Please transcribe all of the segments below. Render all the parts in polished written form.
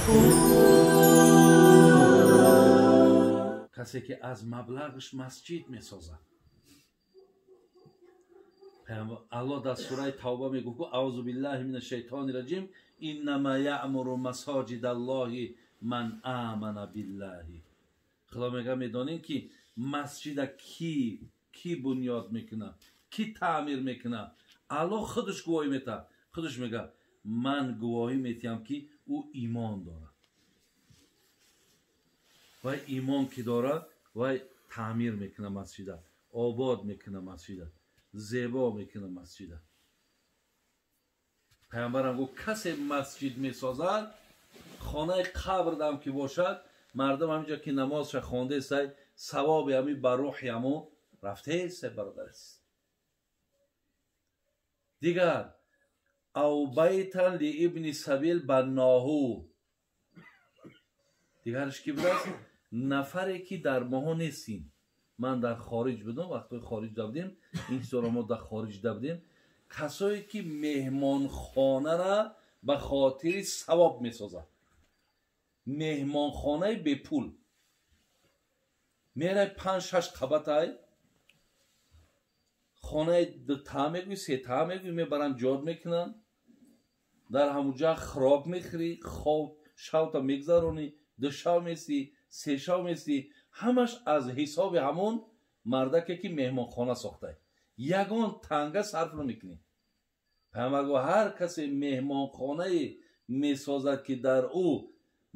Касе ки аз маблағаш масҷид месозад. Аллоҳ дар сураи Тавба мегӯфт: аъузу биллаҳи минаш шайтони раҷим, иннама яъмуру масоҷидаллоҳи ман амана биллаҳи. Худо мега медонем ки масҷида ки бунёд мекунад, ки таъмир мекунад. Аллоҳ худаш гувоҳӣ метаҳад. Худаш мега ман гувоҳӣ метиҳам ки ӯ имон дорад. Вай имон ки дорад, вай таъмир мекунад масҷида, обод мекунад масҷида, зебо мекунад масҷида. Пайғамбарам гуфт касе масҷид месозад, хонаи қабр дам ки бошад, мардум ҳаминҷо ки намозша хондаесай, савоби ҳами ба рӯҳи ҳамо рафтаесай, бародар азиз. Дигар ав байтан лиибни сабил банноҳу. Дигараш ки будааст? Нафаре ки дар моҳо нестин. Ман дар хориҷ будам, вақтҳои хориҷ будем, ин чизоро мо дар хориҷ будем. Касое ки меҳмонхонара ба хотири савоб месозад, меҳмонхонаи бепул мерай 5-6 қабатай хонаи дута мегӯй, сета мегӯй, мебаранд ҷод мекунанд, дар ҳамунҷа хӯрок мехӯрӣ, хоб шавта мегзаронӣ, ду шав месӣ, се шав месӣ, ҳамаш аз ҳисоби ҳамон мардаке ки меҳмонхона сохтай. Ягон танга сарф намекунӣ. Пайғамбар гуфт ҳар касе меҳмонхонае месозад ки дар ӯ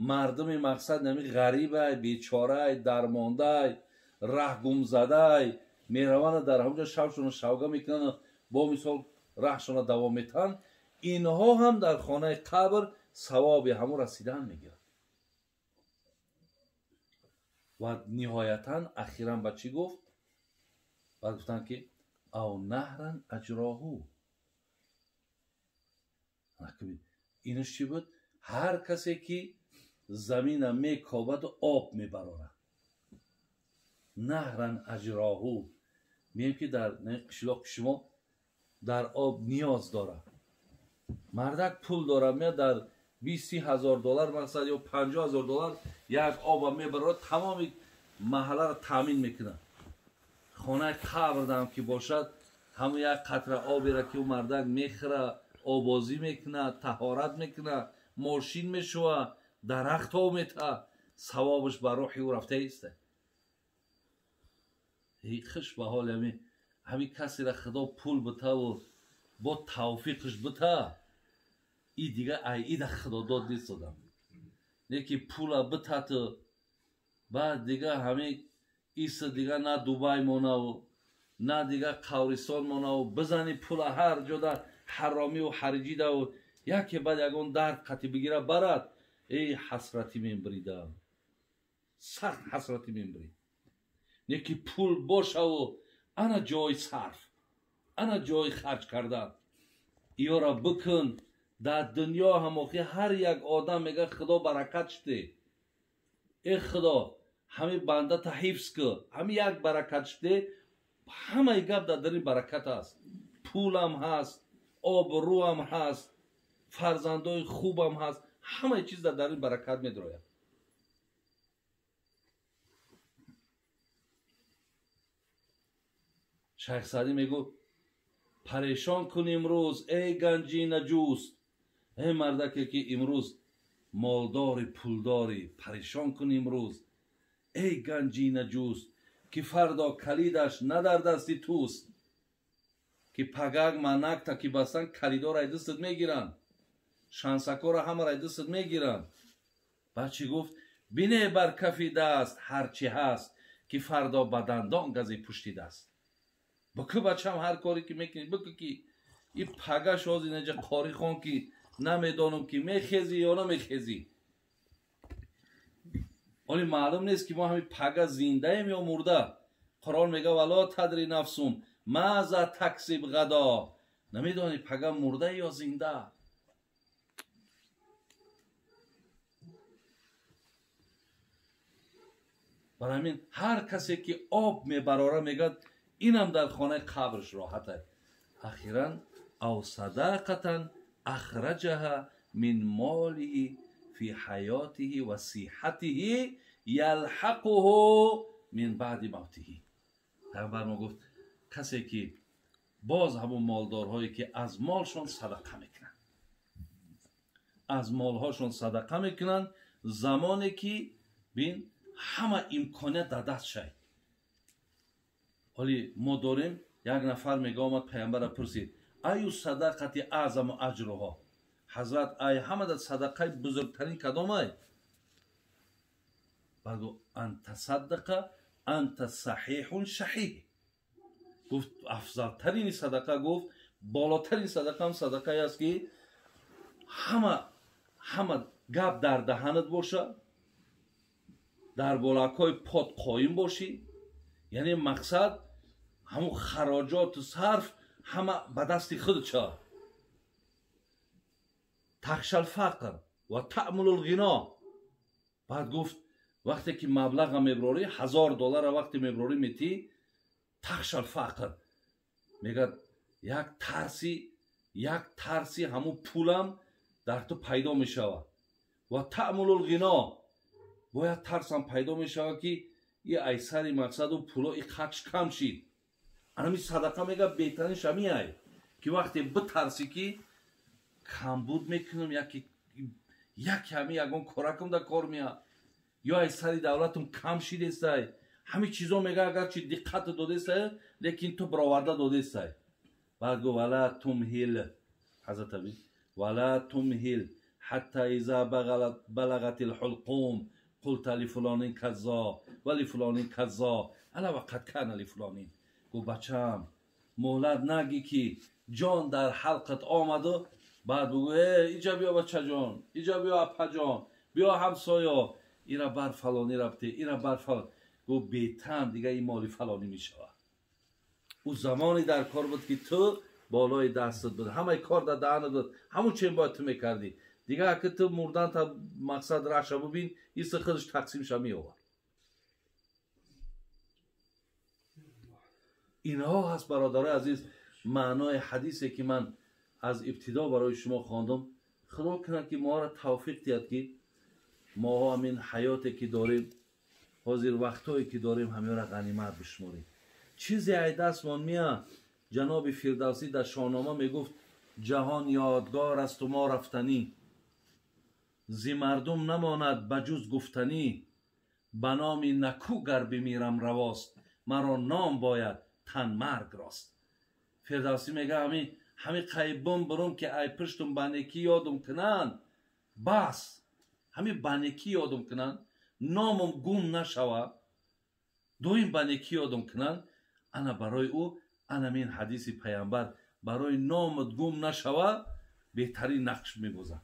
мардуми мақсад нами ғарибай, бечорай, дармондай, раҳгумзадай мераванд, дар ҳамонҷо шавшона шавга мекунанд, бо мисол раҳшона давом метаҳанд, инҳо ҳам дар хонаи қабр савоби ҳамон расидан мегиранд. Ва ниҳоятан ахиран ба чӣ гуфт? Баъд гуфтанд ки ав наҳран аҷроҳу. Инаш чӣ буд? Ҳар касе ки замина мекобаду об мебарорад. Наҳран аҷроҳу. Мегӯем ки дар қишлоқи шумо дар об ниёз дорад. Мардак пул дорад, меяд дар 20-30 ҳазор доллар мақсад ё 50 ҳазор доллар як оба мебарорад, тамоми маҳалларо таъмин мекунад. Хонаи қабрдам ки бошад, ҳамон як қатра оберо ки ӯ мардак мехӯра, обозӣ мекунад, таҳорат мекунад, мошин мешӯвад, дарахт об метаҳад, савобаш ба рӯҳи ӯ рафта иста. Хуш ба ҳоли ҳамин касеро Худо пул битаву бо тавфиқаш бита, и дига ай ида Худо дод нест одам. Не ки пула битату баъд дига ҳамин иса дига на Дубай монаву на дига Қаврисон монаву, бизани пула ҳар ҷода ҳаромиву ҳариҷидаву яке баъд ягон дард қатӣ бигира барад, эй ҳасратӣ мебрида, сахт ҳасратӣ мебрид. Не ки пул бошаву ана ҷои сарф, ана ҷои харҷ кардан, иёра бикун. Дар дунё ҳам охи ҳар як одам мега Худо баракат шуде, э Худо ҳами бандата ҳифз ку, ҳами як баракат шуде. Ҳамаи гап дар дари баракат аст. Пулам ҳаст, обрӯам ҳаст, фарзандои хубам ҳаст, ҳамаи чиз дар дари баракат медрояд. Шайх Саъдӣ мегӯ парешон кун имрӯз эй ганҷина ҷуст, эй мардаке ки имрӯз молдори пулдорӣ, парешон кун имрӯз эй ганҷина ҷуст, ки фардо калидаш на дар дасти туст, ки пагак манакта ки бастан калидора ай дастат мегиранд, шансакора ҳамаро ай дастат мегиранд. Баъд чӣ гуфт? Бине бар кафи даст ҳар чӣ ҳаст, ки фардо ба дандон гази пушти даст. Бикӯ бачам ҳар коре ки мекунӣ бикӯ, ки и пагаш ҳозир инҷа қори хон ки намедонам ки мехезӣ ё намехезӣ. Оли маълум нест ки мо ҳами пага зиндаем ё мурда. Қуръон мега вало тадри нафсум маза таксиб ғадо. Намедонӣ пага мурда ё зинда. Барои ҳамин ҳар касе ки об мебарора мегӯяд инам дар хонаи қабрш роҳат аст. Ахиран ав садақатан ахраҷаҳа мин молиҳи фи ҳаётиҳи ва сиҳатиҳи ялҳақуҳу мин баъди мавтиҳи. Пайғамбар мо гуфт, касе ки боз ҳамун молдорҳое ки аз молшон садақа мекунанд, аз молҳошон садақа мекунанд, замоне ки бин ҳама имконият дар даст шай. Ҳоли мо дорем, як нафар мега омад пайғамбарро пурсид: аю садақати аъзаму аҷруҳо? Ҳазрат, ай ҳамада садақаи бузургтарин кадомай? Баъд гуфт: ан тасаддақа анта саҳиҳун шаҳиҳ. Гуфт, афзалтарини садақа, гуфт, болотарин садақаам садақае аст ки ҳама гап дар даҳанат боша, дар болакҳои пот қоим бошӣ, яъне мақсад ҳамун хароҷоту сарф ҳама ба дасти худат шавад. Тахшал фақр ва таъмулу лғино. Баъд гуфт, вақте ки маблаға меброрӣ, 1000 доллара вақте меброрӣ, метӣ, тахшал фақр, мегӯяд, як тарси ҳамун пулам дар ту пайдо мешавад. Ва таъмулу лғино, бояд тарсам пайдо мешавад ки и айсари мақсаду пуло и қадш кам шид. Анами садақа, мега, беҳтаринш ҳамиай ки вақте битарсӣ ки камбуд мекунам, яки ҳами ягон коракам да кор меяд ё ай сари давлатам кам шидестай, ҳами чизо, мега, агарчи диққат додестай, лекин ту бароварда додестай. Баъд гу: вала тумҳил, ҳазрат аби, вала тумҳил ҳатта иза балағат лҳулқум қулта лифулонин казо ва лифулонин казо ала ва қад кана лифулонин. Гу: бачам, муҳлат наги ки ҷон дар ҳалқат омаду баъд бугӯ: э, иҷа биё, бачаҷон, иҷа биё, апаҷон, биё, ҳамсоё, ира бар фалонӣ рафте, ира бар фалон. Гу: бетан дига ин моли фалонӣ мешавад. Ӯ замоне дар кор буд ки ту болои дастат буд, ҳамаи кор дар даҳанат буд, ҳамун чен бояд ту мекардӣ. Дига аки ту мурдан та мақсад раша бубин, иса худаш тақсимша меовард. Инҳо ҳаст, бародарои азиз, маънои ҳадисе ки ман аз ибтидо барои шумо хондам. Худо кунад ки моро тавфиқ диҳад ки моҳо ҳамин ҳаёте ки дорем, ҳозир вақтҳое ки дорем, ҳамеро ғанимат бишуморем. Чизе ай дастмон мея. Ҷаноби Фирдавсӣ дар Шоҳнома мегуфт: ҷаҳон ёдгор асту мо рафтанӣ, зи мардум намонад ба ҷуз гуфтанӣ, ба номи наку гар бимирам равост, маро ном бояд тан марг рост. Фирдавсӣ мега, ҳами қайбум бурум ки ай пуштум ба некӣ ёдум кунанд, бас, ҳами ба некӣ ёдум кунанд, номум гум нашава, доим ба некӣ ёдум кунанд. Ана барои ӯ анамин ҳадиси пайғамбар барои номат гум нашава беҳтарин нақш мебозад.